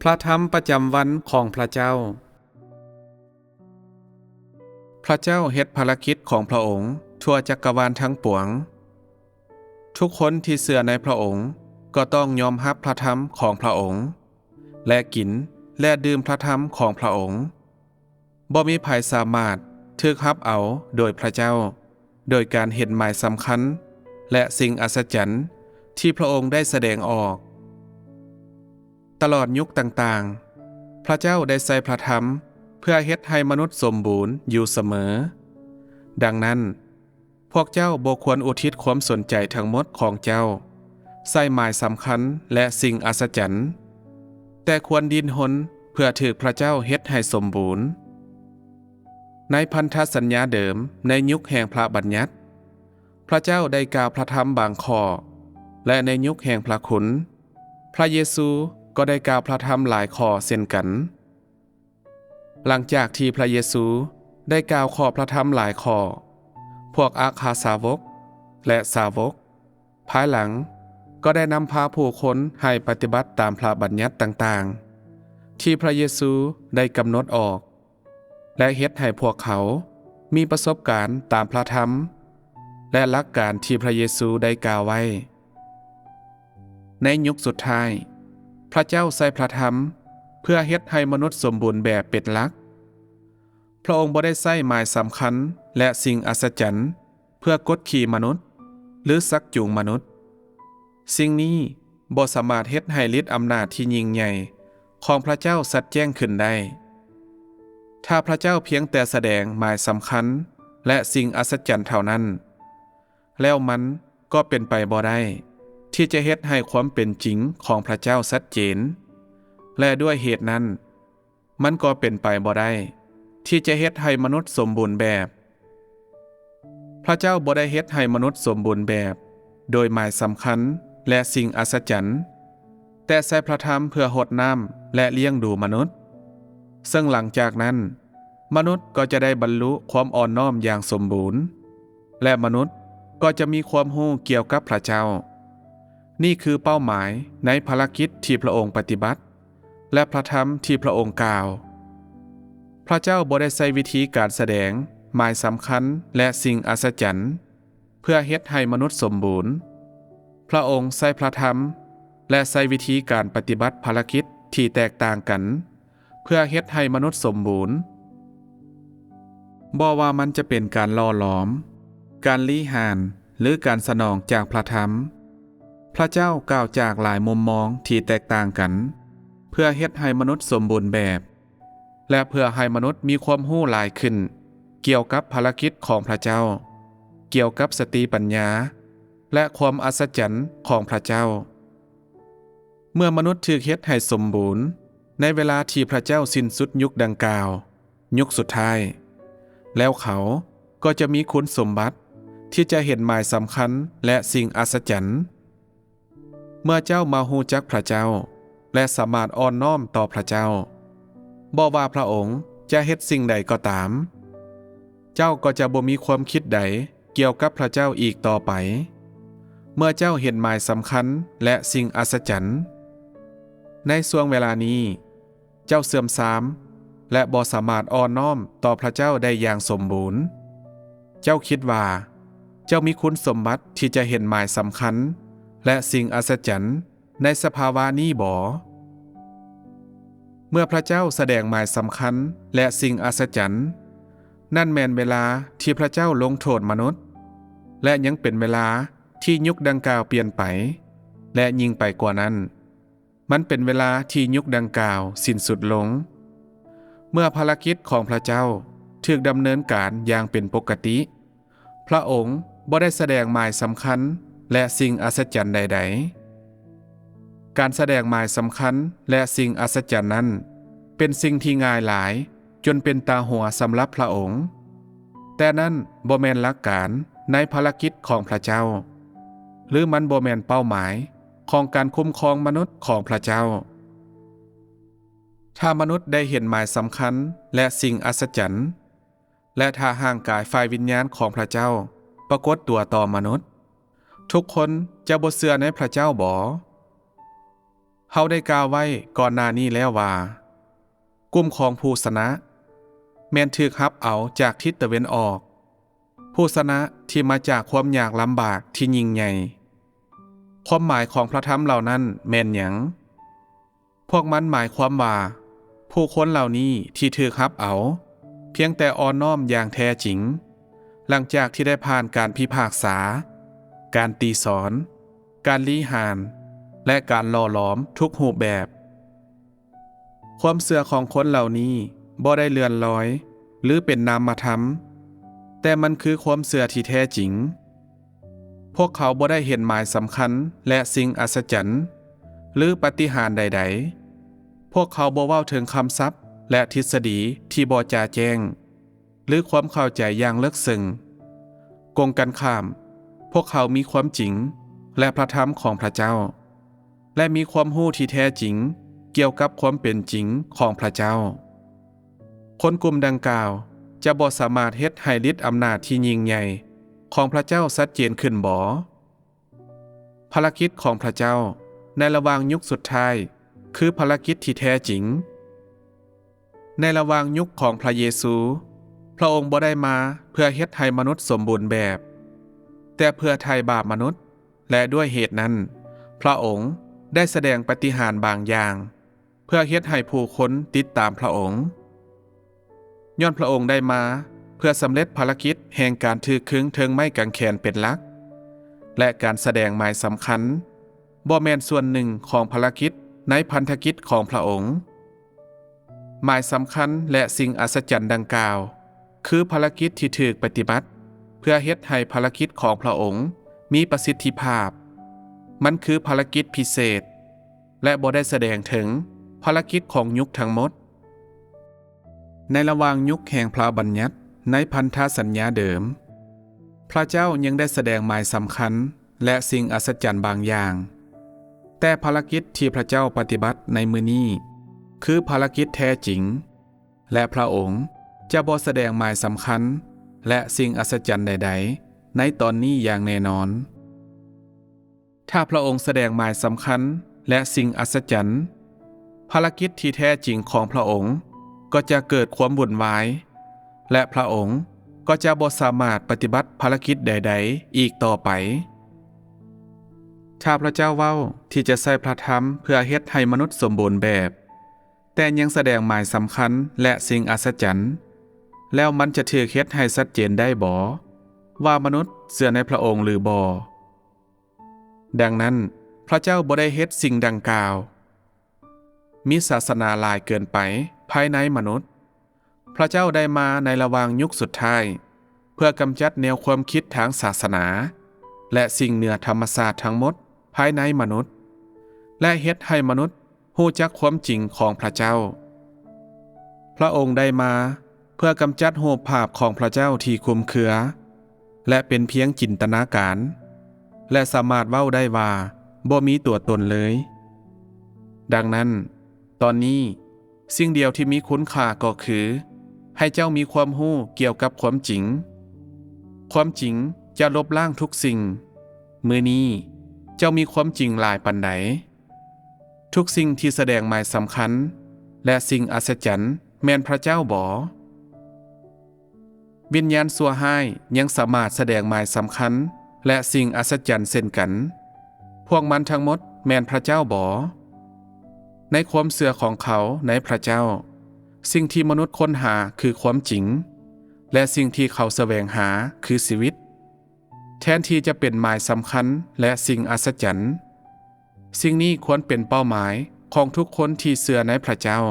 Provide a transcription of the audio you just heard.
ພະທຳປະຈຳວັນຂອງພະເຈົ້າ. ພະເຈົ້າເຮັດພາລະກິດຂອງພະອົງທົ່ວຈັກກະວານທັງປວງ. ທຸກຄົນທີ່ເຊື່ອໃນພະອົງກໍຕ້ອງຍອມຮັບພະທຳຂອງພະອົງ ແລະ ກິນ ແລະ ດື່ມພະທຳຂອງພະອົງ. ບໍ່ມີໃຜສາມາດຖືກຮັບເອົາໂດຍພະເຈົ້າ ໂດຍການເຫັນໝາຍສຳຄັນ ແລະ ສິ່ງອັດສະຈັນທີ່ພະອົງໄດ້ສະແດງອອກ. ຕະຫຼອດຍຸກຕ່າງໆ, ພະເຈົ້າໄດ້ໃຊ້ພະທຳເພື່ອເຮັດໃຫ້ມະນຸດສົມບູນຢູ່ສະເໝີ. ດັ່ງນັ້ນ, ພວກເຈົ້າບໍ່ຄວນອຸທິດຄວາມສົນໃຈທັງໝົດຂອງເຈົ້າໃສ່ໝາຍສຳຄັນ ແລະ ສິ່ງອັດສະຈັນ, ແຕ່ຄວນດີ້ນຮົນເພື່ອຖືກພະເຈົ້າເຮັດໃຫ້ສົມບູນ. ໃນພັນທະສັນຍາເດີມ, ໃນຍຸກແຫ່ງພະບັນຍັດ, ພະເຈົ້າໄດ້ກ່າວພະທຳບາງຂໍ້, ແລະ ໃນຍຸກແຫ່ງພະຄຸນ, ພະເຢຊູກໍໄດ້ກ່າວພະທຳຫຼາຍຂໍ້ເຊັ່ນກັນ. ຫຼັງຈາກທີ່ພະເຢຊູໄດ້ກ່າວຂໍ້ພະທຳຫຼາຍຂໍ້, ພວກອັກຄະສາວົກ ແລະ ສາວົກພາຍຫຼັງກໍໄດ້ນຳພາຜູ້ຄົນໃຫ້ປະຕິບັດຕາມພະບັນຍັດຕ່າງໆ ທີ່ພະເຢຊູໄດ້ກຳນົດອອກ ແລະ ເຮັດໃຫ້ພວກເຂົາມີປະສົບການຕາມພະທຳ ແລະ ຫຼັກການທີ່ພະເຢຊູໄດ້ກ່າວໄວ້. ໃນຍຸກສຸດທ້າຍ, ພະເຈົ້າໃຊ້ພະທຳເພື່ອເຮັດໃຫ້ມະນຸດສົມບູນແບບເປັນຫຼັກ. ພະອົງບໍ່ໄດ້ໃຊ້ໝາຍສຳຄັນ ແລະ ສິ່ງອັດສະຈັນເພື່ອກົດຂີ່ມະນຸດ ຫຼື ຊັກຈູງມະນຸດ. ສິ່ງນີ້ບໍ່ສາມາດເຮັດໃຫ້ລິດອຳນາດທີ່ຍິ່ງໃຫຍ່ຂອງພະເຈົ້າຊັດແຈ້ງຂຶ້ນໄດ້. ຖ້າພະເຈົ້າພຽງແຕ່ສະແດງໝາຍສຳຄັນ ແລະ ສິ່ງອັດສະຈັນເທົ່ານັ້ນ, ແລ້ວມັນກໍເປັນໄປບໍ່ໄດ້ທີ່ຈະເຮັດໃຫ້ຄວາມເປັນຈິງຂອງພະເຈົ້າຊັດເຈນ, ແລະ ດ້ວຍເຫດນັ້ນ, ມັນກໍເປັນໄປບໍ່ໄດ້ທີ່ຈະເຮັດໃຫ້ມະນຸດສົມບູນແບບ. ພະເຈົ້າບໍ່ໄດ້ເຮັດໃຫ້ມະນຸດສົມບູນແບບໂດຍໝາຍສຳຄັນ ແລະ ສິ່ງອັດສະຈັນ, ແຕ່ໃຊ້ພະທຳເພື່ອຫົດນ້ຳ ແລະ ລ້ຽງດູມະນຸດ, ເຊິ່ງຫຼັງຈາກນັ້ນ, ມະນຸດກໍຈະໄດ້ບັນລຸຄວາມອ່ອນນ້ອມຢ່າງສົມບູນ, ແລະ ມະນຸດກໍຈະມີຄວາມຮູ້ກ່ຽວກັບພະເຈົ້າ. ນີ້ຄືເປົ້າໝາຍໃນພາລະກິດທີ່ພະອົງປະຕິບັດ ແລະ ພະທຳທີ່ພະອົງກ່າວ. ພະເຈົ້າບໍ່ໄດ້ໃຊ້ວິທີການສະແດງໝາຍສຳຄັນ ແລະ ສິ່ງອັດສະຈັນ ເພື່ອເຮັດໃຫ້ມະນຸດສົມບູນ. ພະອົງໃຊ້ພະທຳ ແລະ ໃຊ້ວິທີການປະຕິບັດພາລະກິດທີ່ແຕກຕ່າງກັນ ເພື່ອເຮັດໃຫ້ມະນຸດສົມບູນ. ບໍ່ວ່າມັນຈະເປັນການຫຼໍ່ຫຼອມ, ການລີ້ຫານ ຫຼື ການສະໜອງຈາກພະທຳ, ພະເຈົ້າກ່າວຈາກຫຼາຍມຸມມອງທີ່ແຕກຕ່າງກັນ ເພື່ອເຮັດໃຫ້ມະນຸດສົມບູນແບບ ແລະ ເພື່ອໃຫ້ມະນຸດມີຄວາມຮູ້ຫຼາຍຂຶ້ນກ່ຽວກັບພາລະກິດຂອງພະເຈົ້າ, ກ່ຽວກັບສະຕິປັນຍາ ແລະ ຄວາມອັດສະຈັນຂອງພະເຈົ້າ. ເມື່ອມະນຸດຖືກເຮັດໃຫ້ສົມບູນໃນເວລາທີ່ພະເຈົ້າສິ້ນສຸດຍຸກດັ່ງກ່າວ, ຍຸກສຸດທ້າຍ, ແລ້ວເຂົາກໍຈະມີຄຸນສົມບັດທີ່ຈະເຫັນໝາຍສຳຄັນ ແລະ ສິ່ງອັດສະຈັນ. ເມື່ອເຈົ້າມາຮູ້ຈັກພະເຈົ້າ ແລະ ສາມາດອ່ອນນ້ອມຕໍ່ພະເຈົ້າ, ບໍ່ວ່າພະອົງຈະເຮັດສິ່ງໃດກໍຕາມ, ເຈົ້າກໍຈະບໍ່ມີຄວາມຄິດໃດກ່ຽວກັບພະເຈົ້າອີກຕໍ່ໄປ, ເມື່ອເຈົ້າເຫັນໝາຍສຳຄັນ ແລະ ສິ່ງອັດສະຈັນ. ໃນຊ່ວງເວລານີ້, ເຈົ້າເສື່ອມຊາມ ແລະ ບໍ່ສາມາດອ່ອນນ້ອມຕໍ່ພະເຈົ້າໄດ້ຢ່າງສົມບູນ. ເຈົ້າຄິດວ່າເຈົ້າມີຄຸນສົມບັດທີ່ຈະເຫັນໝາຍສຳຄັນ ແລະ ສິ່ງອັດສະຈັນໃນສະພາວະນີ້ບໍ? ເມື່ອພະເຈົ້າສະແດງໝາຍສຳຄັນ ແລະ ສິ່ງອັດສະຈັນ, ນັ້ນແມ່ນເວລາທີ່ພະເຈົ້າລົງໂທດມະນຸດ, ແລະ ຍັງເປັນເວລາທີ່ຍຸກດັ່ງກ່າວປ່ຽນໄປ, ແລະ ຍິ່ງໄປກວ່ານັ້ນ, ມັນເປັນເວລາທີ່ຍຸກດັ່ງກ່າວສິ້ນສຸດລົງ. ເມື່ອພາລະກິດຂອງພະເຈົ້າຖືກດຳເນີນການຢ່າງເປັນປົກກະຕິ, ພະອົງບໍ່ໄດ້ສະແດງໝາຍສຳຄັນ ແລະ ສິ່ງອັດສະຈັນໃດໆ. ການສະແດງໝາຍສຳຄັນ ແລະ ສິ່ງອັດສະຈັນນັ້ນ ເປັນສິ່ງທີ່ງ່າຍຫຼາຍຈົນເປັນຕາຫົວສຳລັບພະອົງ, ແຕ່ນັ້ນບໍ່ແມ່ນຫຼັກການໃນພາລະກິດຂອງພະເຈົ້າ, ຫຼື ມັນບໍ່ແມ່ນເປົ້າໝາຍຂອງການຄຸ້ມຄອງມະນຸດຂອງພະເຈົ້າ. ຖ້າມະນຸດໄດ້ເຫັນໝາຍສຳຄັນ ແລະ ສິ່ງອັດສະຈັນ, ແລະ ຖ້າຮ່າງກາຍຝ່າຍວິນຍານຂອງພະເຈົ້າປາກົດຕົວຕໍ່ມະນຸດ, ທຸກຄົນຈະບໍ່ເຊື່ອໃນພະເຈົ້າບໍ? ເຮົາໄດ້ກ່າວໄວ້ກ່ອນໜ້ານີ້ແລ້ວວ່າ ກຸ່ມຂອງຜູ້ຊະນະ ແມ່ນຖືກຮັບເອົາຈາກທິດຕາເວັນອອກ, ຜູ້ຊະນະທີ່ມາຈາກຄວາມຍາກລຳບາກທີ່ຍິ່ງໃຫຍ່. ຄວາມໝາຍຂອງພະທຳເຫຼົ່ານັ້ນແມ່ນຫຍັງ? ພວກມັນໝາຍຄວາມວ່າ ຜູ້ຄົນເຫຼົ່ານີ້ທີ່ຖືກຮັບເອົາ ພຽງແຕ່ອ່ອນນ້ອມຢ່າງແທ້ຈິງ ຫຼັງຈາກທີ່ໄດ້ຜ່ານການພິພາກສາ, ການຕີສອນ, ການລີ້ຫານ ແລະ ການຫຼໍ່ຫຼອມທຸກຮູບແບບ. ຄວາມເຊື່ອຂອງຄົນເຫຼົ່ານີ້ບໍ່ໄດ້ເລື່ອນລອຍ ຫຼື ເປັນນາມມະທຳ, ແຕ່ມັນຄືຄວາມເຊື່ອທີ່ແທ້ຈິງ. ພວກເຂົາບໍ່ໄດ້ເຫັນໝາຍສຳຄັນ ແລະ ສິ່ງອັດສະຈັນ ຫຼື ປາຕິຫານໃດໆ. ພວກເຂົາບໍ່ເວົ້າເຖິງຄຳສັບ ແລະ ທິດສະດີທີ່ບໍ່ຈະແຈ້ງ ຫຼື ຄວາມເຂົ້າໃຈຢ່າງເລິກເຊິ່ງ. ກົງກັນຂ້າມ, ພວກເຂົາມີຄວາມຈິງ ແລະ ພະທຳຂອງພະເຈົ້າ ແລະ ມີຄວາມຮູ້ທີ່ແທ້ຈິງກ່ຽວກັບຄວາມເປັນຈິງຂອງພະເຈົ້າ. ຄົນກຸ່ມດັ່ງກ່າວຈະບໍ່ສາມາດເຮັດໃຫ້ລິດອຳນາດທີ່ຍິ່ງໃຫຍ່ຂອງພະເຈົ້າຊັດເຈນຂຶ້ນບໍ? ພາລະກິດຂອງພະເຈົ້າໃນລະຫວ່າງຍຸກສຸດທ້າຍຄືພາລະກິດທີ່ແທ້ຈິງ. ໃນລະຫວ່າງຍຸກຂອງພະເຢຊູ, ພະອົງບໍ່ໄດ້ມາເພື່ອເຮັດໃຫ້ມະນຸດສົມບູນແບບ, ແຕ່ເພື່ອໄຖ່ບາບມະນຸດ, ແລະ ດ້ວຍເຫດນັ້ນ, ພະອົງໄດ້ສະແດງປາຕິຫານບາງຢ່າງ ເພື່ອເຮັດໃຫ້ຜູ້ຄົນຕິດຕາມພະອົງ. ຍ້ອນພະອົງໄດ້ມາເພື່ອສຳເລັດພາລະກິດແຫ່ງການຖືກຄຶງເທິງໄມ້ກາງແຂນເປັນຫຼັກ, ແລະ ການສະແດງໝາຍສຳຄັນບໍ່ແມ່ນສ່ວນໜຶ່ງຂອງພາລະກິດໃນພັນທະກິດຂອງພະອົງ. ໝາຍສຳຄັນ ແລະ ສິ່ງອັດສະຈັນດັ່ງກ່າວ ຄືພາລະກິດທີ່ຖືກປະຕິບັດເພື່ອເຮັດໃຫ້ພາລະກິດຂອງພະອົງມີປະສິດທິພາບ. ມັນຄືພາລະກິດພິເສດ ແລະ ບໍ່ໄດ້ສະແດງເຖິງພາລະກິດຂອງຍຸກທັງໝົດ. ໃນລະຫວ່າງຍຸກແຫ່ງພະບັນຍັດໃນພັນທະສັນຍາເດີມ, ພະເຈົ້າຍັງໄດ້ສະແດງໝາຍສຳຄັນ ແລະ ສິ່ງອັດສະຈັນບາງຢ່າງ, ແຕ່ພາລະກິດທີ່ພະເຈົ້າປະຕິບັດໃນມື້ນີ້ ຄືພາລະກິດແທ້ຈິງ, ແລະ ພະອົງຈະບໍ່ສະແດງໝາຍສຳຄັນ ແລະ ສິ່ງອັດສະຈັນໃດໆໃນຕອນນີ້ຢ່າງແນ່ນອນ. ຖ້າພະອົງສະແດງໝາຍສຳຄັນ ແລະ ສິ່ງອັດສະຈັນ, ພາລະກິດທີ່ແທ້ຈິງຂອງພະອົງກໍຈະເກີດຄວາມວຸ່ນວາຍ, ແລະ ພະອົງກໍຈະບໍ່ສາມາດປະຕິບັດພາລະກິດໃດໆອີກຕໍ່ໄປ. ຖ້າພະເຈົ້າເວົ້າທີ່ຈະໃຊ້ພະທຳເພື່ອເຮັດໃຫ້ມະນຸດສົມບູນແບບ, ແຕ່ຍັງສະແດງໝາຍສຳຄັນ ແລະ ສິ່ງອັດສະຈັນ, ແລ້ວມັນຈະຖືກເຮັດໃຫ້ຊັດເຈນໄດ້ບໍ ວ່າມະນຸດເຊື່ອໃນພະອົງຫຼືບໍ່? ດັ່ງນັ້ນ, ພະເຈົ້າບໍ່ໄດ້ເຮັດສິ່ງດັ່ງກ່າວ. ມີສາສະໜາຫຼາຍເກີນໄປພາຍໃນມະນຸດ. ພະເຈົ້າໄດ້ມາໃນລະຫວ່າງຍຸກສຸດທ້າຍ ເພື່ອກຳຈັດແນວຄວາມຄິດທາງສາສະໜາ ແລະ ສິ່ງເໜືອທຳມະຊາດທັງໝົດພາຍໃນມະນຸດ ແລະ ເຮັດໃຫ້ມະນຸດຮູ້ຈັກຄວາມຈິງຂອງພະເຈົ້າ. ພະອົງໄດ້ມາເພື່ອກຳຈັດຮູບພາບຂອງພະເຈົ້າທີ່ຄຸມເຄືອ ແລະ ເປັນພຽງຈິນຕະນາການ ແລະ ສາມາດເວົ້າໄດ້ວ່າບໍ່ມີຕົວຕົນເລີຍ. ດັ່ງນັ້ນ, ຕອນນີ້, ສິ່ງດຽວທີ່ມີຄຸນຄ່າກໍຄື ໃຫ້ເຈົ້າມີຄວາມຮູ້ກ່ຽວກັບຄວາມຈິງ. ຄວາມຈິງຈະລົບລ້າງທຸກສິ່ງ. ມື້ນີ້ເຈົ້າມີຄວາມຈິງຫຼາຍປານໃດ? ທຸກສິ່ງທີ່ສະແດງໝາຍສຳຄັນ ແລະ ສິ່ງອັດສະຈັນແມ່ນພະເຈົ້າບໍ? ວິນຍານຊົ່ວຮ້າຍຍັງສາມາດສະແດງໝາຍສຳຄັນ ແລະ ສິ່ງອັດສະຈັນເຊັ່ນກັນ. ພວກມັນທັງໝົດແມ່ນພະເຈົ້າບໍ? ໃນຄວາມເຊື່ອຂອງເຂົາໃນພະເຈົ້າ, ສິ່ງທີ່ມະນຸດຄົ້ນຫາຄືຄວາມຈິງ, ແລະ ສິ່ງທີ່ເຂົາສະແຫວງຫາຄືຊີວິດ, ແທນທີ່ຈະເປັນໝາຍສຳຄັນ ແລະ ສິ່ງອັດສະຈັນ. ສິ່ງນີ້ຄວນເປັນເປົ້າໝາຍຂອງທຸກຄົນທີ່ເຊື່ອໃນພະເຈົ້າ